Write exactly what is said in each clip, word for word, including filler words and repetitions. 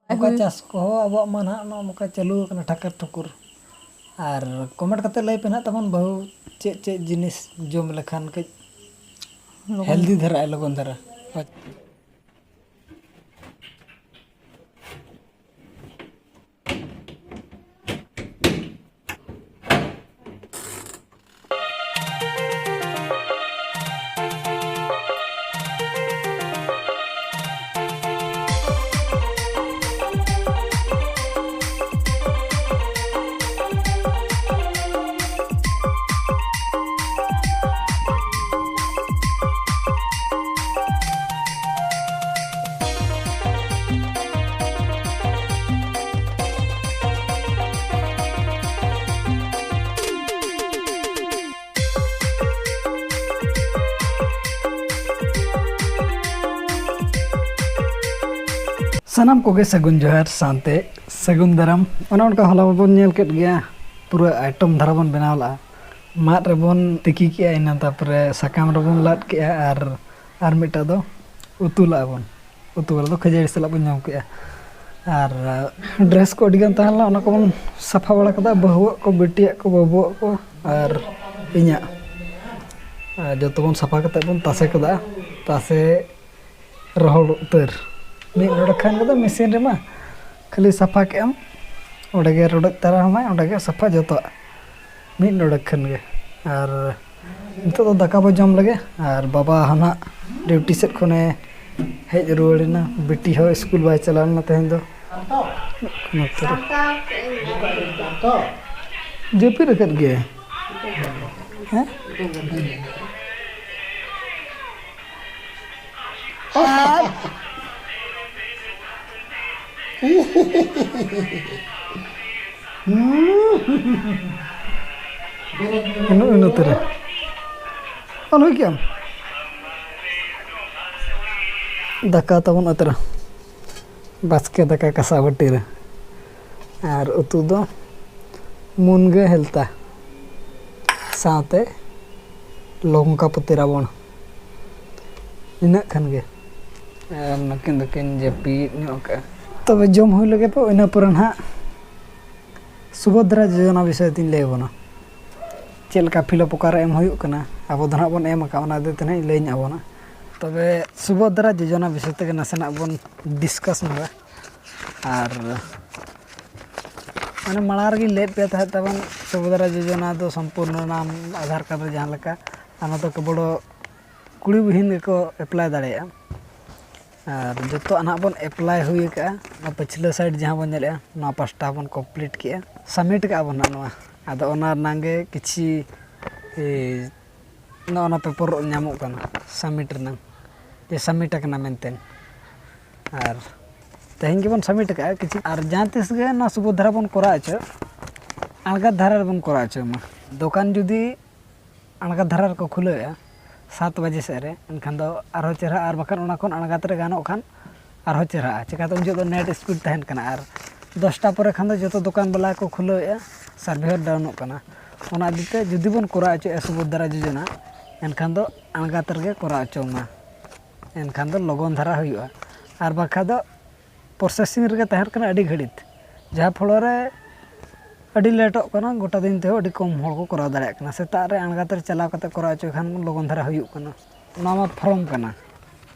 ᱱᱚᱝᱠᱟ ᱦᱩᱸ᱾ ᱪᱟᱥ ᱠᱚᱦᱚᱸ ᱟᱵᱚᱣᱟᱜ ᱢᱟ ᱱᱟᱦᱟᱜ ᱱᱚᱜᱼᱚ ᱱᱚᱝᱠᱟ ᱪᱟᱹᱞᱩ ᱟᱠᱟᱱᱟ ᱴᱷᱟᱠᱟᱨ ᱴᱷᱩᱠᱩᱨ᱾ ᱟᱨ comment ᱠᱟᱛᱮ ᱞᱟᱹᱭ ᱯᱮ ᱱᱟᱦᱟᱜ ᱛᱟᱵᱚᱱ ᱵᱟᱹᱦᱩ, ᱪᱮᱫ ᱪᱮᱫ ᱡᱤᱱᱤᱥ ᱡᱚᱢ ᱞᱮᱠᱷᱟᱱ ᱠᱟᱹᱡ ᱞᱚᱜᱚᱱ᱾ Healthy ᱫᱷᱟᱨᱟᱜᱼᱟ, ᱞᱚᱜᱚᱱ ᱫᱷᱟᱨᱟ᱾ ᱥᱟᱱᱟᱢ ᱠᱚᱜᱮ ᱥᱟᱹᱜᱩᱱ ᱡᱚᱦᱟᱨ ᱥᱟᱶᱛᱮ ᱥᱟᱹᱜᱩᱱ ᱫᱟᱨᱟᱢ᱾ ᱚᱱᱮ ᱚᱱᱠᱟ ᱦᱚᱞᱟ ᱢᱟᱵᱚᱱ ᱧᱮᱞ ᱠᱮᱫ ᱜᱮᱭᱟ, ᱯᱩᱨᱟᱹ item ᱫᱷᱟᱨᱟ ᱵᱚᱱ ᱵᱮᱱᱟᱣ ᱞᱟᱜᱼᱟ᱾ ᱢᱟᱫ ᱨᱮᱵᱚᱱ ᱛᱤᱠᱤ ᱠᱮᱜᱼᱟ, ᱤᱱᱟᱹ ᱛᱟᱨᱯᱚᱨᱮ ᱥᱟᱠᱟᱢ ᱨᱮᱵᱚᱱ ᱞᱟᱫ ᱠᱮᱜᱼᱟ ᱟᱨ, ᱟᱨ ᱢᱤᱫᱴᱟᱜ ᱫᱚ ᱩᱛᱩ ᱞᱟᱜᱼᱟ ᱵᱚᱱ᱾ ᱩᱛᱩ ᱵᱟᱞᱟ ᱫᱚ ᱠᱷᱟᱹᱡᱟᱹᱲᱤ ᱥᱟᱞᱟᱜ ᱵᱚᱱ ᱡᱚᱢ ᱠᱮᱜᱼᱟ᱾ ᱟᱨ, ᱟᱸ, dress ᱠᱚ ᱟᱹᱰᱤ ᱜᱟᱱ ᱛᱟᱦᱮᱸ ᱞᱮᱱᱟ, ᱚᱱᱟ ᱠᱚᱵᱚᱱ ᱥᱟᱯᱷᱟ ᱵᱟᱲᱟ ᱠᱮᱫᱟ᱾ ᱵᱟᱹᱦᱩᱣᱟᱜ ᱠᱚ, ᱵᱤᱴᱤᱭᱟᱜ ᱠᱚ, ᱵᱟᱹᱵᱩᱣᱟᱜ ᱠᱚ ᱟᱨ ᱤᱧᱟᱹᱜ᱾ ᱟᱨ ᱡᱚᱛᱚ ᱵᱚᱱ ᱥᱟᱯᱷᱟ ᱠᱟᱛᱮ ᱵᱚᱱ ᱛᱟᱥᱮ ᱠᱮᱫᱟ᱾ ᱛᱟᱥᱮ ᱨᱚᱦᱚᱲ ᱩᱛᱟᱹᱨ᱾ ᱢᱤᱫ ᱱᱚᱰᱮ ᱠᱷᱟᱱ ᱜᱮ ᱫᱚ ᱢᱮᱥᱤᱱ ᱨᱮᱢᱟ ᱠᱷᱟᱹᱞᱤ ᱥᱟᱯᱷᱟ ᱠᱮᱜ ᱟᱢ, ᱚᱸᱰᱮ ᱜᱮ ᱨᱚᱰᱚᱡ ᱛᱟᱨᱟ ᱟᱢᱟᱭ, ᱚᱸᱰᱮ ᱜᱮ ᱥᱟᱯᱷᱟ ᱡᱚᱛᱚᱣᱟᱜ᱾ ᱢᱤᱫ ᱱᱚᱰᱮ ᱠᱷᱟᱱ ᱜᱮ᱾ ᱟᱨ ᱱᱤᱛᱚᱜ ᱫᱚ ᱫᱟᱠᱟ ᱵᱚ ᱡᱚᱢ ᱞᱮᱜᱮ, ᱟᱨ ᱵᱟᱵᱟ ᱦᱚᱸ ᱱᱟᱜ duty ᱥᱮᱫ ᱠᱷᱚᱱᱮ ᱦᱮᱡ ᱨᱩᱣᱟᱹᱲ ᱮᱱᱟ᱾ ᱵᱤᱴᱤ ᱦᱚᱸ ᱥᱠᱩᱞ ᱵᱟᱭ ᱪᱟᱞᱟᱣ ᱞᱮᱱᱟ ᱛᱮᱦᱮᱧ ᱫᱚ᱾ ᱱᱚᱛᱮ ᱨᱮ᱾ ᱡᱟᱹᱯᱤᱫ ᱟᱠᱟᱫ ᱜᱮᱭᱟᱭ᱾ ᱦᱮᱸ? ᱟᱨ ᱤᱱᱟᱹ, ᱤᱱᱟᱹ ᱩᱛᱟᱹᱨ ᱨᱮ᱾ ᱚᱱ ᱦᱩᱭ ᱠᱮᱜ ᱟᱢ? ᱫᱟᱠᱟ ᱛᱟᱵᱚᱱ ᱟᱛᱨᱟ᱾ ᱵᱟᱥᱠᱮ ᱫᱟᱠᱟ ᱠᱟᱸᱥᱟ ᱵᱟᱹᱴᱤ ᱨᱮ᱾ ᱟᱨ ᱩᱛᱩ ᱫᱚ ᱢᱩᱱᱜᱟᱹ ᱦᱮᱞᱛᱟ ᱥᱟᱶᱛᱮ ᱞᱚᱝᱠᱟᱯᱚᱛᱤ ᱨᱟᱵᱚᱬ᱾ ᱤᱱᱟᱹᱜ ᱠᱷᱟᱱ ᱜᱮ᱾ ᱟᱨ ᱱᱩᱠᱤᱱ ᱫᱚᱠᱤᱱ ᱡᱟᱹᱯᱤᱫ ᱧᱚᱜ ᱠᱟᱜᱼᱟ᱾ ᱛᱚᱵᱮ ᱡᱚᱢ ᱦᱩᱭ ᱞᱮᱜᱮ ᱯᱮ, ᱤᱱᱟᱹ ᱯᱚᱨᱮ ᱱᱟᱦᱟᱜ ᱥᱩᱵᱷᱚᱫᱨᱟ ᱡᱳᱡᱚᱱᱟ ᱵᱤᱥᱚᱭ ᱛᱤᱧ ᱞᱟᱹᱭ ᱟᱵᱚᱱᱟ᱾ ᱪᱮᱫ ᱞᱮᱠᱟ ᱯᱷᱤᱞ ᱚᱠᱟᱨᱮ ᱮᱢ ᱦᱩᱭᱩᱜ ᱠᱟᱱᱟ, ᱟᱵᱚ ᱫᱚ ᱱᱟᱦᱟᱜ ᱵᱚᱱ ᱮᱢ ᱟᱠᱟᱫ, ᱚᱱᱟ ᱤᱫᱤ ᱛᱮ ᱱᱟᱦᱟᱜ ᱤᱧ ᱞᱟᱹᱭ ᱧᱚᱜ ᱟᱵᱚᱱᱟ᱾ ᱛᱚᱵᱮ ᱥᱩᱵᱷᱚᱫᱨᱟ ᱡᱳᱡᱚᱱᱟ ᱵᱤᱥᱚᱭ ᱛᱮᱜᱮ ᱱᱟᱥᱮᱱᱟᱜ ᱵᱚᱱ ᱰᱤᱥᱠᱟᱥ ᱧᱚᱜᱟ᱾ ᱟᱨ ᱢᱟᱱᱮ ᱢᱟᱲᱟᱝ ᱨᱮᱜᱮᱧ ᱞᱟᱹᱭᱟᱫ ᱯᱮᱭᱟ ᱛᱟᱦᱮᱸᱫ, ᱛᱟᱵᱚᱱ ᱥᱩᱵᱷᱚᱫᱨᱟ ᱡᱳᱡᱚᱱᱟ ᱫᱚ ᱥᱚᱢᱯᱩᱨᱱᱚ ᱱᱟᱢ ᱟᱫᱷᱟᱨ ᱠᱟᱨᱰ ᱨᱮ ᱡᱟᱦᱟᱸ ᱞᱮᱠᱟ, ᱚᱱᱟ ᱫᱚ ᱠᱮᱵᱚᱞ ᱠᱩᱲᱤ ᱵᱤᱦᱤᱱ ᱜᱮᱠᱚ ᱮᱯᱞᱟᱭ ᱫᱟᱲᱮᱭᱟᱜᱼᱟ᱾ ᱟᱨ ᱡᱚᱛᱚᱣᱟᱜ ᱱᱟᱦᱟᱜ ᱵᱚᱱ ᱮᱯᱞᱟᱭ ᱦᱩᱭ ᱟᱠᱟᱫᱼᱟ᱾ ᱱᱚᱣᱟ ᱯᱟᱹᱪᱷᱞᱟᱹ ᱥᱟᱭᱤᱰ ᱡᱟᱦᱟᱸ ᱵᱚᱱ ᱧᱮᱞᱮᱫᱼᱟ, ᱱᱚᱣᱟ ᱯᱟᱥᱴᱟ ᱵᱚᱱ ᱠᱚᱢᱯᱞᱤᱴ ᱠᱮᱜᱼᱟ, ᱥᱟᱵᱢᱤᱴ ᱠᱟᱜᱼᱟ ᱵᱚᱱ ᱱᱟᱦᱟᱜ ᱱᱚᱣᱟ᱾ ᱟᱫᱚ ᱚᱱᱟ ᱨᱮᱱᱟᱜ ᱜᱮ ᱠᱤᱪᱷᱤ, ᱮ, ᱱᱚᱜᱼᱚ ᱱᱚᱣᱟ ᱯᱮᱯᱟᱨ ᱧᱟᱢᱚᱜ ᱠᱟᱱᱟ ᱥᱟᱵᱢᱤᱴ ᱨᱮᱱᱟᱜ, ᱡᱮ ᱥᱟᱵᱢᱤᱴ ᱟᱠᱟᱱᱟ ᱢᱮᱱᱛᱮ᱾ ᱟᱨ ᱛᱮᱦᱮᱧ ᱜᱮᱵᱚᱱ ᱥᱟᱵᱢᱤᱴ ᱟᱠᱟᱫᱼᱟ ᱠᱤᱪᱷᱤ᱾ ᱟᱨ ᱡᱟᱦᱟᱸ ᱛᱤᱥ ᱜᱮ ᱱᱚᱣᱟ ᱥᱩᱵᱷᱚᱫᱨᱟ ᱵᱚᱱ ᱠᱚᱨᱟᱣ ᱦᱚᱪᱚ, ᱟᱬᱜᱟᱛ ᱫᱷᱟᱨᱟ ᱨᱮᱵᱚᱱ ᱠᱚᱨᱟᱣ ᱦᱚᱪᱚᱭ ᱢᱟ᱾ ᱫᱚᱠᱟᱱ ᱡᱩᱫᱤ ᱟᱬᱜᱟᱛ ᱫᱷᱟᱨᱟ ᱨᱮᱠᱚ ᱠᱷᱩᱞᱟᱹᱣᱮᱫᱼᱟ ᱥᱟᱛ ᱵᱟᱡᱮ ᱥᱮᱫ ᱨᱮ, ᱮᱱᱠᱷᱟᱱ ᱫᱚ ᱟᱨᱦᱚᱸ ᱪᱮᱦᱨᱟ, ᱟᱨ ᱵᱟᱠᱷᱟᱱ ᱚᱱᱟ ᱠᱷᱚᱱ ᱟᱬᱜᱟᱛ ᱨᱮ ᱜᱟᱱᱚᱜ ᱠᱷᱟᱱ ᱟᱨᱦᱚᱸ ᱪᱮᱦᱨᱟᱜᱼᱟ᱾ ᱪᱤᱠᱟᱹᱛᱮ ᱩᱱ ᱡᱚᱦᱚᱜ ᱫᱚ ᱱᱮᱴ ᱥᱯᱤᱰ ᱛᱟᱦᱮᱱ ᱠᱟᱱᱟ, ᱟᱨ ᱫᱚᱥᱴᱟ ᱯᱚᱨᱮ ᱠᱷᱟᱱ ᱫᱚ ᱡᱚᱛᱚ ᱫᱚᱠᱟᱱ ᱵᱟᱞᱟ ᱠᱚ ᱠᱷᱩᱞᱟᱹᱣᱮᱫᱼᱟ, ᱥᱟᱨᱵᱷᱟᱨ ᱰᱟᱣᱩᱱᱚᱜ ᱠᱟᱱᱟ᱾ ᱚᱱᱟ ᱤᱫᱤ ᱛᱮ ᱡᱩᱫᱤ ᱵᱚᱱ ᱠᱚᱨᱟᱣ ᱦᱚᱪᱚᱭᱮᱫᱼᱟ ᱥᱩᱵᱷᱚᱫᱨᱟ ᱡᱳᱡᱚᱱᱟ, ᱮᱱᱠᱷᱟᱱ ᱫᱚ ᱟᱬᱜᱟᱛ ᱨᱮᱜᱮ ᱠᱚᱨᱟᱣ ᱦᱚᱪᱚ ᱢᱟ, ᱮᱱᱠᱷᱟᱱ ᱫᱚ ᱞᱚᱜᱚᱱ ᱫᱷᱟᱨᱟ ᱦᱩᱭᱩᱜᱼᱟ᱾ ᱟᱨ ᱵᱟᱠᱷᱟᱡ ᱫᱚ ᱯᱨᱚᱥᱮᱥᱤᱝ ᱨᱮᱜᱮ ᱛᱟᱦᱮᱱ ᱠᱟᱱᱟ ᱟᱹᱰᱤ ᱜᱷᱟᱹᱲᱤᱡ, ᱡᱟᱦᱟᱸ ᱯᱷᱚᱞᱚ ᱨᱮ ᱟᱹᱰᱤ ᱞᱮᱴᱚᱜ ᱠᱟᱱᱟ, ᱜᱚᱴᱟ ᱫᱤᱱ ᱛᱮᱦᱚᱸ ᱟᱹᱰᱤ ᱠᱚᱢ ᱦᱚᱲ ᱠᱚ ᱠᱚᱨᱟᱣ ᱫᱟᱲᱮᱭᱟᱜ ᱠᱟᱱᱟ᱾ ᱥᱮᱛᱟᱜ ᱨᱮ ᱟᱬᱜᱟᱛ ᱨᱮ ᱪᱟᱞᱟᱣ ᱠᱟᱛᱮ ᱠᱚᱨᱟᱣ ᱦᱚᱪᱚᱭ ᱠᱷᱟᱱ ᱞᱚᱜᱚᱱ ᱫᱷᱟᱨᱟ ᱦᱩᱭᱩᱜ ᱠᱟᱱᱟ᱾ ᱱᱚᱣᱟ ᱢᱟ ᱯᱷᱨᱚᱢ ᱠᱟᱱᱟ,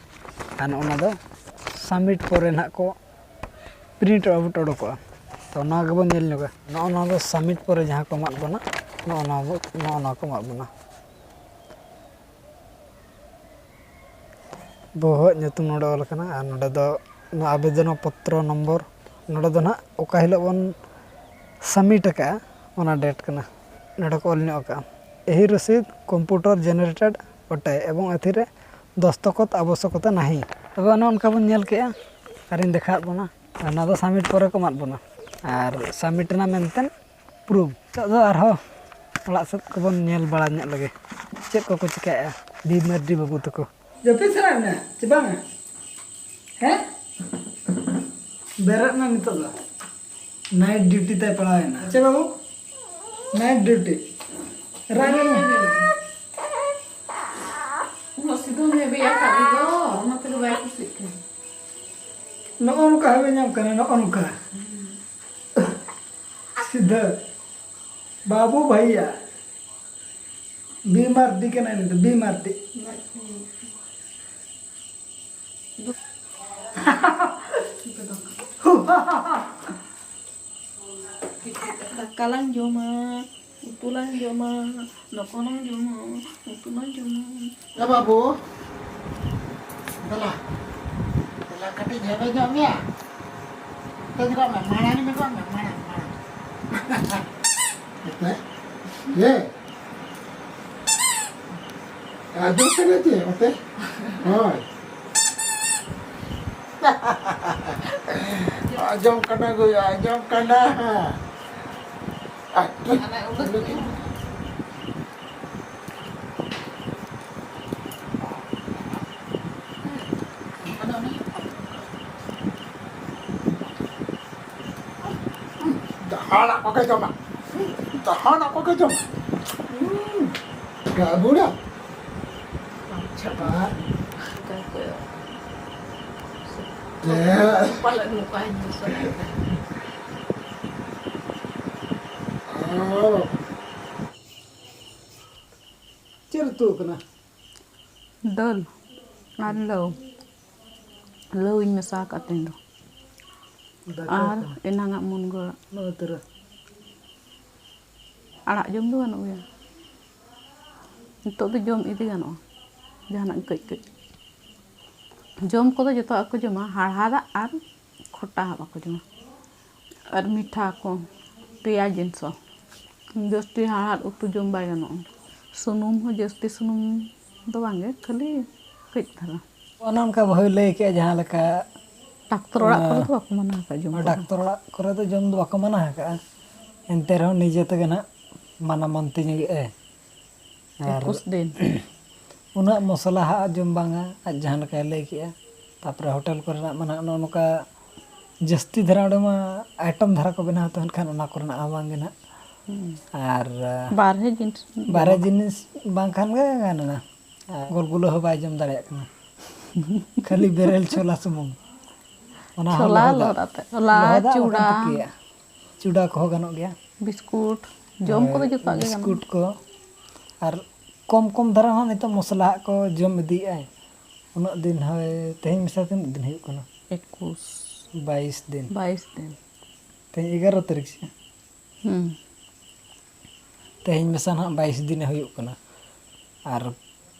ᱟᱨ ᱱᱚᱜᱼᱚ ᱱᱟ ᱫᱚ ᱥᱟᱵᱢᱤᱴ ᱯᱚᱨᱮ ᱱᱟᱦᱟᱜ ᱠᱚ ᱯᱨᱤᱱᱴ ᱟᱣᱩᱴ ᱚᱰᱚᱠᱚᱜᱼᱟ᱾ ᱛᱚ ᱱᱚᱣᱟ ᱜᱮᱵᱚᱱ ᱧᱮᱞ ᱧᱚᱜᱟ, ᱱᱚᱜᱼᱚ ᱱᱚᱣᱟ ᱫᱚ ᱥᱟᱵᱢᱤᱴ ᱯᱚᱨᱮ ᱡᱟᱦᱟᱸ ᱠᱚ ᱮᱢᱟᱜ ᱵᱚᱱᱟ, ᱱᱚᱜᱼᱚ ᱱᱚᱣᱟ ᱵᱚ-, ᱱᱚᱜᱼᱚ ᱱᱚᱣᱟ ᱠᱚ ᱮᱢᱟᱜ ᱵᱚᱱᱟ᱾ ᱵᱚᱦᱚᱜ ᱧᱩᱛᱩᱢ ᱱᱚᱰᱮ ᱚᱞ ᱟᱠᱟᱱᱟ, ᱟᱨ ᱱᱚᱰᱮ ᱫᱚ ᱱᱚᱣᱟ ᱟᱵᱮᱫᱚᱱ ᱯᱚᱛᱨᱚ ᱱᱚᱢᱵᱚᱨ, ᱱᱚᱰᱮ ᱫᱚ ᱱᱟᱦᱟᱜ ᱚᱠᱟ ᱦᱤᱞᱳᱜ ᱵᱚᱱ ᱥᱟᱵᱢᱤᱴ ᱟᱠᱟᱫᱼᱟ, ᱚᱱᱟ ᱰᱮᱴ ᱠᱟᱱᱟ᱾ ᱱᱚᱰᱮ ᱠᱚ ᱚᱞ ᱧᱚᱜ ᱟᱠᱟᱫᱼᱟ, ᱮᱦᱤ ᱨᱚᱥᱤᱫ ᱠᱚᱢᱯᱩᱴᱚᱨ ᱡᱮᱱᱟᱨᱮᱴᱮᱰ ᱚᱴᱮ ᱮᱵᱚᱝ ᱮᱛᱷᱤᱨᱮ ᱫᱚᱥᱛᱚᱠᱚᱛ ᱟᱵᱚᱥᱚᱠᱚᱛᱟ ᱱᱟᱦᱤ᱾ ᱛᱚᱵᱮ ᱚᱱᱮ ᱚᱱᱠᱟ ᱵᱚᱱ ᱧᱮᱞ ᱠᱮᱜᱼᱟ, ᱟᱨᱤᱧ ᱫᱮᱠᱷᱟᱣᱟᱫ ᱵᱚᱱᱟ᱾ ᱚᱱᱟ ᱫᱚ ᱥᱟᱵᱢᱤᱴ ᱯᱚᱨᱮ ᱠᱚ ᱮᱢᱟᱫ ᱵᱚᱱᱟ, ᱟᱨ ᱥᱟᱵᱢᱤᱴ ᱮᱱᱟ ᱢᱮᱱᱛᱮ ᱯᱨᱩᱯᱷ᱾ ᱱᱤᱛᱚᱜ ᱫᱚ ᱟᱨᱦᱚᱸ ᱚᱲᱟᱜ ᱥᱮᱫ ᱠᱚᱵᱚᱱ ᱧᱮᱞ ᱵᱟᱲᱟ ᱧᱚᱜ ᱞᱮᱜᱮ, ᱪᱮᱫ ᱠᱚᱠᱚ ᱪᱤᱠᱟᱹᱭᱮᱫᱼᱟ ᱵᱤ ᱢᱟᱹᱨᱰᱤ ᱵᱟᱹᱵᱩ ᱛᱟᱠᱚ᱾ ᱡᱟᱹᱯᱤᱫ ᱥᱟᱱᱟᱭᱮᱫ ᱢᱮᱭᱟ ᱪᱮ ᱵᱟᱝᱟ? ᱦᱮᱸ? ᱵᱮᱨᱮᱫ ᱢᱮ ᱱᱤᱛᱚᱜ ᱫᱚ᱾ ᱱᱟᱭᱤᱴ ᱰᱤᱭᱩᱴᱤ ᱛᱟᱭ ᱯᱟᱲᱟᱣ ᱮᱱᱟ᱾ ᱪᱮ ᱵᱟᱹᱵᱩ? Night duty. ᱨᱟᱜ ᱢᱮ᱾ ᱩᱱᱟᱹᱜ ᱥᱤᱛᱩᱝ ᱦᱮᱵᱤ ᱟᱠᱟᱫ ᱫᱚ, ᱚᱱᱟ ᱛᱮᱜᱮ ᱵᱟᱭ ᱠᱩᱥᱤᱜ ᱠᱟᱱᱟ᱾ ᱱᱚᱜᱼᱚ ᱱᱚᱝᱠᱟ ᱦᱟᱹᱣᱮ ᱧᱟᱢ ᱠᱟᱱᱟ, ᱱᱚᱜᱼᱚ ᱱᱚᱝᱠᱟ᱾ ᱥᱤᱫᱷᱟᱹ ᱵᱟᱹᱵᱩ ᱵᱷᱟᱹᱭᱟ, ᱵᱤᱢᱟᱨᱰᱤ ᱠᱟᱱᱟᱭ ᱱᱩᱭ ᱫᱚ, ᱵᱤᱢᱟᱨᱰᱤ᱾ ᱫᱟᱠᱟ ᱞᱟᱝ ᱡᱚᱢᱟ, ᱩᱛᱩ ᱞᱟᱝ ᱡᱚᱢᱟ, ᱫᱟᱠᱟ ᱞᱟᱝ ᱡᱚᱢᱟ, ᱩᱛᱩ ᱞᱟᱝ ᱡᱚᱢᱟ᱾ ᱮ ᱵᱟᱹᱵᱩ, ᱫᱮᱞᱟ, ᱫᱮᱞᱟ ᱠᱟᱹᱴᱤᱡ ᱦᱮᱵᱮ ᱧᱚᱜ ᱢᱮᱭᱟ᱾ ᱚᱱᱛᱮ ᱧᱮᱞᱚᱜ ᱢᱮ, ᱢᱟᱲᱟᱝ ᱧᱮᱞᱚᱜ ᱢᱮ, ᱢᱟᱲᱟᱝ, ᱢᱟᱲᱟᱝ᱾ ᱦᱮᱸ? ᱦᱮᱸ? ᱟᱸᱡᱚᱢ ᱠᱟᱱᱟ ᱪᱮ ᱚᱛᱮ? ᱦᱳᱭ᱾ ᱟᱸᱡᱚᱢ ᱠᱟᱱᱟ ᱜᱳᱭ, ᱟᱸᱡᱚᱢ ᱠᱟᱱᱟ᱾ ᱡᱟᱦᱟᱱᱟᱜ ᱠᱚᱜᱮ ᱡᱚᱢᱟ᱾ ᱡᱟᱦᱟᱱᱟᱜ ᱠᱚᱜᱮ ᱡᱚᱢᱟ᱾ ᱦᱩᱸ᱾ ᱜᱟᱵᱩᱲᱟ᱾ ᱟᱪᱪᱷᱟ᱾ ᱟᱨ ᱚᱱᱠᱟ ᱠᱚ ᱪᱮᱫ? ᱯᱟᱞᱮᱫ ᱱᱚᱝᱠᱟᱧ ᱫᱤᱥᱟᱹ ᱞᱮᱫᱟ᱾ ᱚ᱾ ᱪᱮᱫ ᱩᱛᱩ ᱠᱟᱱᱟ? ᱫᱟᱹᱞ ᱟᱨ ᱞᱟᱹᱣ᱾ ᱞᱟᱹᱣ ᱤᱧ ᱢᱮᱥᱟ ᱟᱠᱟᱫ ᱛᱮᱦᱮᱧ ᱫᱚ᱾ ᱫᱟᱠᱟ ᱟᱨ ᱠᱚ᱾ ᱮᱱᱟᱝᱟᱜ ᱢᱩᱱᱜᱟᱹ ᱟᱲᱟᱜ᱾ ᱱᱚᱣᱟ ᱩᱛᱟᱹᱨᱟ᱾ ᱟᱲᱟᱜ ᱡᱚᱢ ᱫᱚ ᱜᱟᱱᱚᱜ ᱜᱮᱭᱟ᱾ ᱱᱤᱛᱚᱜ ᱫᱚ ᱡᱚᱢ ᱤᱫᱤ ᱜᱟᱱᱚᱜᱼᱟ, ᱡᱟᱦᱟᱱᱟᱜ ᱠᱟᱹᱡ ᱠᱟᱹᱡ᱾ ᱡᱚᱢ ᱠᱚᱫᱚ ᱡᱚᱛᱚᱣᱟᱜ ᱠᱚ ᱡᱚᱢᱟ, ᱦᱟᱲᱦᱟᱫᱟᱜ ᱟᱨ ᱠᱷᱚᱴᱟᱣᱟᱜ ᱵᱟᱠᱚ ᱡᱚᱢᱟ᱾ ᱟᱨ ᱢᱤᱴᱷᱟ ᱠᱚ, ᱯᱮᱸᱭᱟᱡᱽ ᱡᱤᱱᱤᱥ ᱦᱚᱸ᱾ ᱡᱟᱹᱥᱛᱤ ᱦᱟᱲᱦᱟᱫ ᱩᱛᱩ ᱡᱚᱢ ᱵᱟᱭ ᱜᱟᱱᱚᱜᱼᱟ᱾ ᱥᱩᱱᱩᱢ ᱦᱚᱸ ᱡᱟᱹᱥᱛᱤ ᱥᱩᱱᱩᱢ ᱫᱚ ᱵᱟᱝᱜᱮ, ᱠᱷᱟᱹᱞᱤ ᱠᱟᱹᱡ ᱫᱷᱟᱨᱟ᱾ ᱚᱱᱮ ᱚᱱᱠᱟ ᱵᱷᱟᱹᱭ ᱞᱟᱹᱭ ᱠᱮᱜᱼᱟ, ᱡᱟᱦᱟᱸ ᱞᱮᱠᱟ, ᱰᱟᱠᱛᱚᱨ ᱚᱲᱟᱜ ᱠᱚᱨᱮ ᱫᱚ ᱵᱟᱠᱚ ᱢᱟᱱᱟ ᱟᱠᱟᱫ ᱡᱚᱢ ᱠᱚᱫᱚ᱾ ᱰᱟᱠᱛᱚᱨ ᱚᱲᱟᱜ ᱠᱚᱨᱮ ᱫᱚ ᱡᱚᱢ ᱫᱚ ᱵᱟᱠᱚ ᱢᱟᱱᱟ ᱟᱠᱟᱫᱼᱟ, ᱮᱱᱛᱮ ᱨᱮᱦᱚᱸ ᱱᱤᱡᱮ ᱛᱮᱜᱮ ᱱᱟᱦᱟᱜ ᱢᱟᱱᱟ ᱢᱟᱱᱛᱤᱧ ᱦᱩᱭᱩᱜᱼᱟ᱾ ᱟᱨ ᱮᱠᱩᱥ ᱫᱤᱱ᱾ ᱩᱱᱟᱹᱜ ᱢᱚᱥᱞᱟ ᱦᱟᱜ ᱡᱚᱢ ᱵᱟᱝᱟ, ᱟᱡ ᱡᱟᱦᱟᱸ ᱞᱮᱠᱟᱭ ᱞᱟᱹᱭ ᱠᱮᱜᱼᱟ᱾ ᱛᱟᱯᱚᱨᱮ ᱦᱳᱴᱮᱞ ᱠᱚᱨᱮᱱᱟᱜ ᱢᱟ ᱱᱟᱦᱟᱜ ᱱᱚᱜᱼᱚ ᱱᱚᱝᱠᱟ ᱡᱟᱹᱥᱛᱤ ᱫᱷᱟᱨᱟ ᱚᱸᱰᱮ ᱢᱟ ᱟᱭᱴᱮᱢ ᱫᱷᱟᱨᱟ ᱠᱚ ᱵᱮᱱᱟᱣ ᱛᱟᱦᱮᱱ ᱠᱷᱟᱱ, ᱚᱱᱟ ᱠᱚᱨᱮᱱᱟᱜ ᱦᱚᱸ ᱵᱟᱝ ᱜᱮ ᱱᱟᱦᱟᱜ᱾ ᱦᱩᱸ᱾ ᱟᱨ ᱵᱟᱨᱦᱮ ᱡᱤᱱᱤᱥ ᱵᱟᱨᱦᱮ ᱡᱚᱢᱟᱜ᱾ ᱡᱤᱱᱤᱥ ᱵᱟᱝᱠᱷᱟᱱ ᱜᱮ ᱜᱟᱱ ᱮᱱᱟ᱾ ᱟᱨ ᱜᱳᱞᱜᱩᱞᱟᱹ ᱦᱚᱸ ᱵᱟᱭ ᱡᱚᱢ ᱫᱟᱲᱮᱭᱟᱜ ᱠᱟᱱᱟ᱾ ᱠᱷᱟᱹᱞᱤ ᱵᱮᱨᱮᱞ ᱪᱷᱳᱞᱟ ᱥᱩᱢᱩᱝ᱾ ᱚᱱᱟ ᱦᱚᱸ ᱪᱷᱳᱞᱟ ᱞᱚᱦᱚᱫᱟᱜ᱾ ᱞᱚᱦᱚᱫ ᱟᱛᱮ, ᱪᱷᱳᱞᱟ, ᱞᱚᱦᱚᱫᱟᱜ ᱵᱟᱠᱷᱟᱱ ᱪᱩᱲᱟ, ᱛᱤᱠᱤᱭᱟᱜ᱾ ᱪᱩᱲᱟ ᱠᱚᱦᱚᱸ ᱜᱟᱱᱚᱜ ᱜᱮᱭᱟ᱾ ᱵᱤᱥᱠᱩᱴ, ᱡᱚᱢ ᱠᱚᱫᱚ ᱦᱳᱭ, ᱡᱚᱛᱚᱣᱟᱜ ᱜᱮ ᱜᱟᱱᱚᱜᱼᱟ᱾ ᱵᱤᱥᱠᱩᱴ ᱠᱚ᱾ ᱟᱨ ᱠᱚᱢ ᱠᱚᱢ ᱫᱷᱟᱨᱟ ᱦᱟᱸᱜ ᱱᱤᱛᱚᱜ ᱢᱚᱥᱞᱟ ᱦᱟᱸᱜ ᱠᱚ ᱡᱚᱢ ᱤᱫᱤᱭᱮᱫᱼᱟ᱾ ᱩᱱᱟᱹᱜ ᱫᱤᱱ ᱦᱳᱭ, ᱛᱮᱦᱮᱧ ᱢᱮᱥᱟ ᱛᱤᱱᱟᱹᱜ ᱫᱤᱱ ᱦᱩᱭᱩᱜ ᱠᱟᱱᱟ? ᱮᱠᱩᱥ᱾ ᱵᱟᱭᱤᱥ ᱫᱤᱱ᱾ ᱵᱟᱭᱤᱥ ᱫᱤᱱ᱾ ᱛᱮᱦᱮᱧ ᱮᱜᱟᱨᱚ ᱛᱟᱹᱨᱤᱠᱷ ᱥᱮ? ᱦᱩᱸ᱾ ᱛᱮᱦᱮᱧ ᱢᱮᱥᱟ ᱱᱟᱦᱟᱜ ᱵᱟᱭᱤᱥ ᱫᱤᱱᱮ ᱦᱩᱭᱩᱜ ᱠᱟᱱᱟ᱾ ᱟᱨ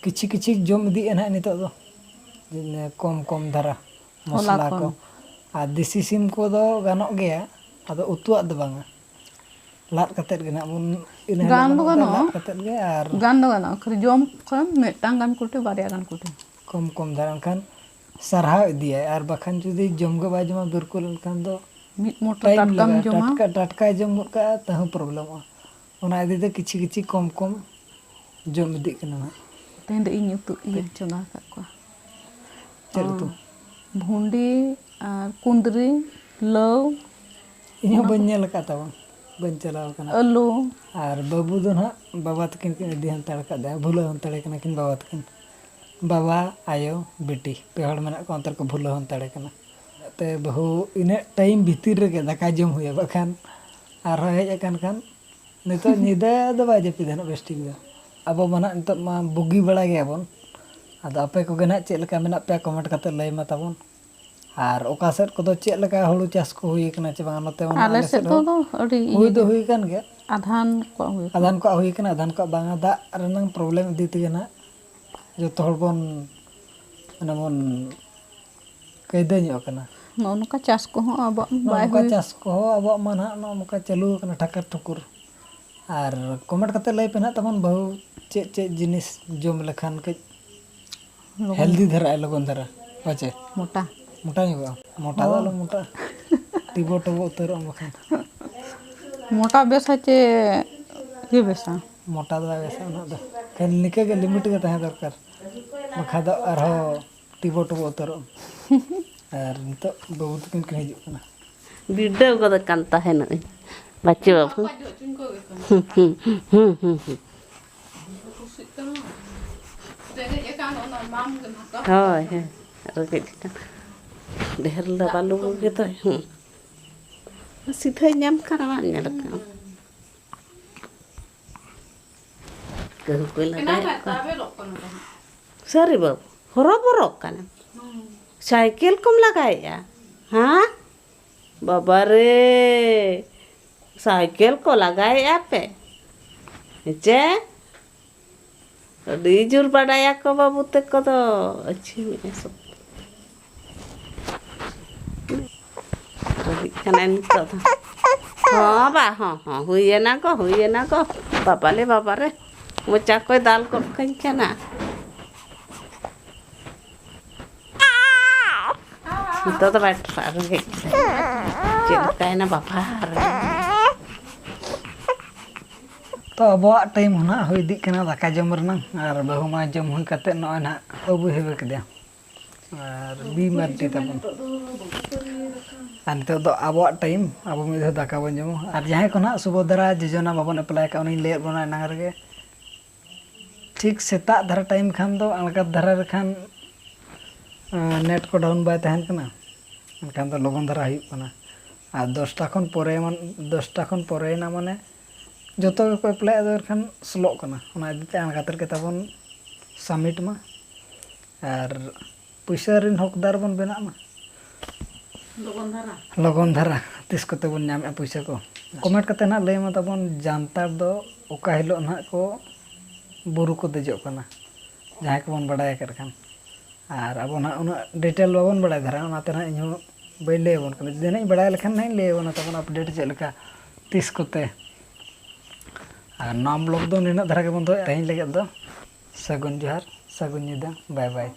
ᱠᱤᱪᱷᱤ ᱠᱤᱪᱷᱤ ᱡᱚᱢ ᱤᱫᱤᱭᱮᱫᱼᱟ ᱱᱟᱦᱟᱜ ᱱᱤᱛᱚᱜ ᱫᱚ, ᱡᱮ ᱠᱚᱢ ᱠᱚᱢ ᱫᱷᱟᱨᱟ ᱦᱚᱞᱟ ᱢᱚᱥᱞᱟ ᱠᱚ᱾ ᱠᱷᱚᱱ᱾ ᱟᱨ ᱫᱮᱥᱤ ᱥᱤᱢ ᱠᱚᱫᱚ ᱜᱟᱱᱚᱜ ᱜᱮᱭᱟ, ᱟᱫᱚ ᱩᱛᱩᱣᱟᱜ ᱫᱚ ᱵᱟᱝᱟ, ᱞᱟᱫ ᱠᱟᱛᱮᱫ ᱜᱮ ᱱᱟᱦᱟᱜ ᱵᱚᱱ ᱤᱱᱟᱹ ᱦᱤᱞᱳᱜ ᱜᱟᱱ ᱫᱚ ᱵᱚᱱ ᱜᱟᱱᱚᱜᱼᱟ᱾ ᱞᱟᱫ ᱠᱟᱛᱮᱫ ᱜᱮ᱾ ᱟᱨ ᱜᱟᱱ ᱫᱚ ᱜᱟᱱᱚᱜᱼᱟ, ᱠᱷᱟᱹᱞᱤ ᱡᱚᱢ ᱠᱷᱚᱱ ᱢᱤᱫᱴᱟᱝ ᱜᱟᱱ ᱠᱩᱴᱤ, ᱵᱟᱨᱭᱟ ᱜᱟᱱ ᱠᱩᱴᱤ᱾ ᱠᱚᱢ ᱠᱚᱢ ᱫᱷᱟᱨᱟ, ᱮᱱᱠᱷᱟᱱ ᱥᱟᱨᱦᱟᱣ ᱤᱫᱤᱭᱟᱭ᱾ ᱟᱨ ᱵᱟᱠᱷᱟᱱ ᱡᱩᱫᱤ ᱡᱚᱢ ᱜᱮ ᱵᱟᱭ ᱡᱚᱢᱟ ᱵᱤᱞᱠᱩᱞ, ᱮᱱᱠᱷᱟᱱ ᱫᱚ ᱢᱤᱫ ᱢᱚᱴᱨᱟ ᱴᱟᱭᱤᱢ ᱴᱟᱴᱠᱟᱢ ᱞᱟᱜᱟᱜᱼᱟ᱾ ᱡᱚᱢᱟ᱾ ᱴᱟᱴᱠᱟ, ᱴᱟᱴᱠᱟᱭ ᱡᱚᱢ ᱜᱚᱫ ᱠᱟᱜᱼᱟ, ᱛᱟᱹᱦᱩ ᱯᱨᱚᱵᱞᱮᱢᱚᱜᱼᱟ᱾ ᱚᱱᱟ ᱤᱫᱤ ᱛᱮ ᱠᱤᱪᱷᱤ ᱠᱤᱪᱷᱤ ᱠᱚᱢ ᱠᱚᱢ ᱡᱚᱢ ᱤᱫᱤᱜ ᱠᱟᱱᱟ ᱱᱟᱦᱟᱜ᱾ ᱛᱮᱦᱮᱧ ᱫᱚ ᱤᱧ ᱩᱛᱩ ᱤᱭᱟᱹᱧ ᱪᱚᱸᱫᱟ ᱟᱠᱟᱫ ᱠᱚᱣᱟ᱾ ᱪᱮᱫ ᱩᱛᱩ? ᱚ, ᱵᱷᱩᱸᱰᱤ ᱟᱨ ᱠᱩᱸᱫᱽᱨᱤ, ᱞᱟᱹᱣ, ᱤᱧ ᱦᱚᱸ ᱚᱱᱟ ᱵᱟᱹᱧ ᱠᱚ᱾ ᱧᱮᱞ ᱟᱠᱟᱫ ᱛᱟᱵᱚᱱ, ᱵᱟᱹᱧ ᱪᱟᱞᱟᱣ ᱟᱠᱟᱱᱟ᱾ ᱟᱹᱞᱩ᱾ ᱟᱨ ᱵᱟᱹᱵᱩ ᱫᱚ ᱱᱟᱦᱟᱜ ᱵᱟᱵᱟ ᱛᱟᱹᱠᱤᱱ ᱠᱤᱱ ᱤᱫᱤ ᱦᱟᱱᱛᱟᱲ ᱟᱠᱟᱫᱮᱭᱟ, ᱵᱷᱩᱞᱟᱹᱣ ᱦᱟᱱᱛᱟᱲ ᱠᱟᱱᱟ ᱠᱤᱱ ᱵᱟᱵᱟ ᱛᱟᱹᱠᱤᱱ᱾ ᱵᱟᱵᱟ, ᱟᱭᱳ, ᱵᱤᱴᱤ ᱯᱮ ᱦᱚᱲ ᱢᱮᱱᱟᱜ ᱠᱚᱣᱟ, ᱚᱱᱛᱮ ᱨᱮᱠᱚ ᱵᱷᱩᱞᱟᱹᱣ ᱦᱟᱱᱛᱟᱲ ᱠᱟᱱᱟ᱾ ᱚᱱᱟᱛᱮ ᱵᱟᱹᱦᱩ ᱤᱱᱟᱹᱜ ᱴᱟᱭᱤᱢ ᱵᱷᱤᱛᱤᱨ ᱨᱮᱜᱮ ᱫᱟᱠᱟ ᱡᱚᱢ ᱦᱩᱭᱩᱜᱼᱟ, ᱵᱟᱠᱷᱟᱱ ᱟᱨᱦᱚᱸ ᱦᱮᱡ ᱟᱠᱟᱱ ᱠᱷᱟᱱ ᱱᱤᱛᱚᱜ ᱧᱤᱫᱟᱹ ᱫᱚ ᱵᱟᱭ ᱡᱟᱹᱯᱤᱫᱟ ᱱᱟᱜ ᱵᱮᱥ ᱴᱷᱤᱠ ᱫᱚ᱾ ᱟᱵᱚ ᱢᱟ ᱱᱟᱜ ᱱᱤᱛᱚᱜ ᱢᱟ ᱵᱩᱜᱤ ᱵᱟᱲᱟ ᱜᱮᱭᱟᱵᱚᱱ᱾ ᱟᱫᱚ ᱟᱯᱮ ᱠᱚᱜᱮ ᱱᱟᱜ ᱪᱮᱫ ᱞᱮᱠᱟ ᱢᱮᱱᱟᱜ ᱯᱮᱭᱟ, ᱠᱚᱢᱮᱱᱴ ᱠᱟᱛᱮ ᱞᱟᱹᱭ ᱢᱟ ᱛᱟᱵᱚᱱ᱾ ᱟᱨ ᱚᱠᱟ ᱥᱮᱫ ᱠᱚᱫᱚ ᱪᱮᱫ ᱞᱮᱠᱟ ᱦᱩᱲᱩ ᱪᱟᱥ ᱠᱚ ᱦᱩᱭ ᱠᱟᱱᱟ ᱪᱮ ᱵᱟᱝ? ᱱᱚᱛᱮ ᱢᱟ ᱱᱟᱜ ᱟᱞᱮ ᱟᱞᱮ ᱥᱮᱫ ᱥᱮᱫ ᱫᱚ ᱦᱚᱸ ᱟᱹᱰᱤ ᱦᱩᱭ ᱤᱭᱟᱹ ᱫᱚ ᱜᱮ᱾ ᱦᱩᱭ ᱠᱟᱱ ᱜᱮᱭᱟ᱾ ᱟᱫᱷᱟᱱ ᱠᱚᱣᱟᱜ ᱦᱩᱭ ᱠᱟᱱᱟ᱾ ᱟᱫᱷᱟᱱ ᱠᱚᱣᱟᱜ ᱵᱟᱝᱟ, ᱫᱟᱜ ᱨᱮᱱᱟᱝ ᱯᱨᱚᱵᱞᱮᱢ ᱤᱫᱤ ᱛᱮᱜᱮ ᱱᱟᱜ ᱡᱚᱛᱚ ᱦᱚᱲ ᱵᱚᱱ, ᱢᱟᱱᱮ ᱵᱚᱱ ᱠᱟᱹᱭᱫᱟᱹ ᱧᱚᱜ ᱟᱠᱟᱱᱟ᱾ ᱱᱚᱜᱼᱚ ᱱᱚᱝᱠᱟ ᱪᱟᱥ ᱠᱚᱦᱚᱸ ᱟᱵᱚᱣᱟᱜ ᱱᱚᱜᱼᱚ ᱵᱟᱭ ᱱᱚᱝᱠᱟ ᱦᱩᱭ᱾ ᱪᱟᱥ ᱠᱚᱦᱚᱸ ᱟᱵᱚᱣᱟᱜ ᱢᱟ ᱱᱟᱦᱟᱜ ᱱᱚᱜᱼᱚ ᱱᱚᱝᱠᱟ ᱪᱟᱹᱞᱩ ᱟᱠᱟᱱᱟ ᱴᱷᱟᱠᱟᱨ ᱴᱷᱩᱠᱩᱨ᱾ ᱟᱨ ᱠᱚᱢᱮᱱᱴ ᱠᱟᱛᱮ ᱞᱟᱹᱭ ᱯᱮ ᱱᱟᱦᱟᱜ ᱛᱟᱵᱚᱱ ᱵᱟᱹᱦᱩ ᱪᱮᱫ ᱪᱮᱫ ᱡᱤᱱᱤᱥ ᱡᱚᱢ ᱞᱮᱠᱷᱟᱱ ᱠᱟᱹᱡ ᱞᱚᱜᱚᱱ᱾ ᱦᱮᱞᱫᱤ ᱫᱷᱟᱨᱟᱜᱼᱟ, ᱞᱚᱜᱚᱱ ᱫᱷᱟᱨᱟ, ᱯᱟᱪᱮ ᱢᱚᱴᱟ᱾ ᱢᱚᱴᱟ ᱧᱚᱜᱚᱜᱼᱟ᱾ ᱢᱚᱴᱟ ᱫᱚ ᱚ᱾ ᱟᱞᱚᱢ ᱢᱚᱴᱟᱜᱼᱟ, ᱴᱤᱵᱚ ᱴᱚᱵᱚ ᱩᱛᱟᱹᱨᱚᱜ ᱟᱢ ᱵᱟᱠᱷᱟᱱ᱾ ᱢᱚᱴᱟ ᱵᱮᱥᱟ ᱪᱮ ᱤᱭᱟᱹ ᱵᱮᱥᱟ? ᱢᱚᱴᱟ ᱫᱚ ᱵᱟᱭ ᱵᱮᱥᱟ ᱩᱱᱟᱹᱜ ᱫᱚ, ᱠᱷᱟᱹᱞᱤ ᱱᱤᱠᱟᱹ ᱜᱮ ᱞᱤᱢᱤᱴ ᱜᱮ ᱛᱟᱦᱮᱸ ᱫᱚᱨᱠᱟᱨ, ᱵᱟᱠᱷᱟᱡ ᱫᱚ ᱟᱨᱦᱚᱸ ᱴᱤᱵᱚ ᱴᱚᱵᱚ ᱩᱛᱟᱹᱨᱚᱜ ᱟᱢ᱾ ᱟᱨ ᱱᱤᱛᱚᱜ ᱵᱟᱹᱵᱩ ᱛᱟᱹᱠᱤᱱ ᱠᱤᱱ ᱦᱤᱡᱩᱜ ᱠᱟᱱᱟ᱾ ᱵᱤᱰᱟᱹᱣ ᱜᱚᱫ ᱟᱠᱟᱱ ᱛᱟᱦᱮᱱᱟᱹᱧ᱾ ᱵᱟᱪᱚ ᱵᱟᱹᱵᱩ᱾ ᱦᱩᱸ, ᱦᱩᱸ, ᱦᱩᱸ, ᱦᱩᱸ, ᱦᱩᱸ᱾ ᱦᱳᱭ, ᱦᱳᱭ᱾ ᱟᱨᱚ ᱠᱟᱹᱡ ᱪᱤᱠᱟᱹ᱾ ᱰᱷᱮᱨ ᱞᱟᱵᱟ ᱞᱩᱵᱩ ᱜᱮᱫᱚᱭ᱾ ᱦᱩᱸ᱾ ᱥᱤᱫᱷᱟᱹᱭ ᱧᱟᱢ ᱠᱟᱱᱟ, ᱵᱟᱢ ᱧᱮᱞ ᱠᱟᱱᱟ? ᱠᱟᱹᱦᱩ ᱠᱚᱭ ᱞᱟᱜᱟᱭᱮᱫ ᱠᱚᱣᱟ᱾ ᱥᱟᱹᱨᱤ ᱵᱟᱹᱵᱩ, ᱦᱚᱨᱚᱵᱚᱨᱚᱜ ᱠᱟᱱᱟ᱾ ᱥᱟᱭᱠᱮᱞ ᱠᱚᱢ ᱞᱟᱜᱟᱭᱮᱫᱼᱟ? ᱦᱮᱸ? ᱵᱟᱵᱟ ᱨᱮ, ᱥᱟᱭᱠᱮᱞ ᱠᱚ ᱞᱟᱜᱟᱭᱮᱫᱼᱟ ᱯᱮ? ᱦᱮᱸᱪᱮ? ᱟᱹᱰᱤ ᱡᱳᱨ ᱵᱟᱰᱟᱭᱟᱠᱚ ᱵᱟᱹᱵᱩ ᱛᱟᱠᱚ ᱫᱚ᱾ ᱟᱹᱪᱷᱤᱢ ᱮ ᱥᱚᱠᱛᱚ᱾ ᱨᱟᱹᱜᱤᱜ ᱠᱟᱱᱟᱭ ᱱᱤᱛᱚᱜ ᱫᱚ᱾ ᱦᱚᱸ ᱵᱟ, ᱦᱚᱸ, ᱦᱚᱸ, ᱦᱩᱭᱮᱱᱟ ᱠᱚ, ᱦᱩᱭᱮᱱᱟ ᱠᱚ᱾ ᱵᱟᱵᱟ ᱞᱮ, ᱵᱟᱵᱟ ᱨᱮ, ᱢᱚᱪᱟ ᱠᱚᱭ ᱫᱟᱞ ᱜᱚᱫ ᱠᱟᱹᱧ ᱠᱟᱱᱟ᱾ ᱱᱤᱛᱚᱜ ᱫᱚ ᱵᱟᱭ ᱴᱨᱟᱜ ᱨᱮᱸᱜᱮᱡ ᱠᱟᱱᱟ᱾ ᱪᱮᱫ ᱞᱮᱠᱟᱭᱮᱱᱟ ᱵᱟᱵᱟ ᱨᱮ? ᱛᱚ, ᱟᱵᱚᱣᱟᱜ ᱴᱟᱭᱤᱢ ᱦᱚᱸ ᱱᱟᱦᱟᱜ ᱦᱩᱭ ᱤᱫᱤᱜ ᱠᱟᱱᱟ ᱫᱟᱠᱟ ᱡᱚᱢ ᱨᱮᱱᱟᱜ, ᱟᱨ ᱵᱟᱹᱦᱩ ᱢᱟ ᱡᱚᱢ ᱦᱩᱭ ᱠᱟᱛᱮᱫ ᱱᱚᱜᱼᱚᱭ ᱱᱟᱦᱟᱜ ᱟᱹᱜᱩᱭ ᱦᱮᱣᱟ ᱠᱮᱫᱮᱭᱟ᱾ ᱟᱨ ᱵᱤ ᱢᱟᱨᱰᱤ ᱛᱟᱵᱚᱱ᱾ ᱟᱨ ᱱᱤᱛᱚᱜ ᱫᱚ ᱟᱵᱚᱣᱟᱜ ᱴᱟᱭᱤᱢ, ᱟᱵᱚ ᱢᱤᱫ ᱫᱷᱟᱣ ᱫᱟᱠᱟ ᱵᱚᱱ ᱡᱚᱢᱟ᱾ ᱟᱨ ᱡᱟᱦᱟᱸᱭ ᱠᱚ ᱱᱟᱦᱟᱜ ᱥᱩᱵᱷᱚᱫᱨᱟ ᱡᱳᱡᱚᱱᱟ ᱵᱟᱵᱚᱱ ᱮᱯᱞᱟᱭ ᱟᱠᱟᱫ, ᱚᱱᱮᱧ ᱞᱟᱹᱭᱟᱫ ᱵᱚᱱᱟ ᱮᱱᱟᱝ ᱨᱮᱜᱮ, ᱴᱷᱤᱠ ᱥᱮᱛᱟᱜ ᱫᱷᱟᱨᱟ ᱴᱟᱭᱤᱢ ᱠᱷᱟᱱ ᱫᱚ ᱟᱬᱜᱟᱛ ᱫᱷᱟᱨᱟ ᱨᱮᱠᱷᱟᱱ, ᱟᱸ, ᱱᱮᱴ ᱠᱚ ᱰᱟᱣᱩᱱ ᱵᱟᱭ ᱛᱟᱦᱮᱱ ᱠᱟᱱᱟ, ᱮᱱᱠᱷᱟᱱ ᱫᱚ ᱞᱚᱜᱚᱱ ᱫᱷᱟᱨᱟ ᱦᱩᱭᱩᱜ ᱠᱟᱱᱟ᱾ ᱟᱨ ᱫᱚᱥᱴᱟ ᱠᱷᱚᱱ ᱯᱚᱨᱮ ᱢᱟᱱ-, ᱫᱚᱥᱴᱟ ᱠᱷᱚᱱ ᱯᱚᱨᱮᱭᱮᱱᱟ ᱢᱟᱱᱮ ᱡᱚᱛᱚ ᱜᱮᱠᱚ ᱮᱯᱞᱟᱭᱮᱫ ᱫᱚ, ᱮᱱᱠᱷᱟᱱ ᱥᱞᱳᱜ ᱠᱟᱱᱟ᱾ ᱚᱱᱟ ᱤᱫᱤ ᱛᱮ ᱟᱬᱜᱟᱛ ᱨᱮᱜᱮ ᱛᱟᱵᱚᱱ ᱥᱟᱵᱢᱤᱴ ᱢᱟ ᱟᱨ ᱯᱩᱭᱥᱟᱹ ᱨᱮᱱ ᱦᱚᱠᱫᱟᱨ ᱵᱚᱱ ᱵᱮᱱᱟᱜ ᱢᱟ᱾ ᱞᱚᱜᱚᱱ ᱫᱷᱟᱨᱟ᱾ ᱞᱚᱜᱚᱱ ᱫᱷᱟᱨᱟ ᱛᱤᱥ ᱠᱚᱛᱮ ᱵᱚᱱ ᱧᱟᱢᱮᱫᱼᱟ ᱯᱩᱭᱥᱟᱹ ᱠᱚ? ᱠᱚᱢᱮᱱᱴ ᱠᱟᱛᱮ ᱱᱟᱦᱟᱜ ᱞᱟᱹᱭ ᱢᱟ ᱛᱟᱵᱚᱱ, ᱡᱟᱱᱛᱟᱲ ᱫᱚ ᱚᱠᱟ ᱦᱤᱞᱳᱜ ᱱᱟᱦᱟᱜ ᱠᱚ ᱵᱩᱨᱩ ᱠᱚ ᱫᱮᱡᱚᱜ ᱠᱟᱱᱟ, ᱡᱟᱦᱟᱸᱭ ᱠᱚᱵᱚᱱ ᱵᱟᱰᱟᱭ ᱟᱠᱟᱫ ᱠᱷᱟᱱ᱾ ᱟᱨ ᱟᱵᱚ ᱱᱟᱦᱟᱜ ᱩᱱᱟᱹᱜ ᱰᱤᱴᱮᱞ ᱵᱟᱵᱚᱱ ᱵᱟᱲᱟᱭ ᱫᱷᱟᱨᱟ, ᱚᱱᱟᱛᱮ ᱱᱟᱦᱟᱜ ᱤᱧᱦᱚᱸ ᱵᱟᱹᱧ ᱞᱟᱹᱭ ᱟᱵᱚᱱ ᱠᱟᱱᱟ᱾ ᱡᱩᱫᱤ ᱱᱟᱦᱟᱜ ᱤᱧ ᱵᱟᱲᱟᱭ ᱞᱮᱠᱷᱟᱱ ᱱᱟᱦᱟᱜ ᱤᱧ ᱞᱟᱹᱭ ᱟᱵᱚᱱᱟ ᱛᱟᱵᱚᱱ ᱟᱯᱰᱮᱴ ᱪᱮᱫ ᱞᱮᱠᱟ, ᱛᱤᱥ ᱠᱚᱛᱮ᱾ ᱟᱨ ᱱᱚᱣᱟ ᱵᱞᱚᱜ ᱫᱚ ᱱᱤᱱᱟᱹᱜ ᱫᱷᱟᱨᱟ ᱜᱮᱵᱚᱱ ᱫᱚᱦᱚᱭᱟ ᱛᱮᱦᱮᱧ ᱞᱟᱹᱜᱤᱫ ᱫᱚ᱾ ᱥᱟᱹᱜᱩᱱ ᱡᱚᱦᱟᱨ, ᱥᱟᱹᱜᱩᱱ ᱧᱤᱫᱟᱹ, ᱵᱟᱭ ᱵᱟᱭ᱾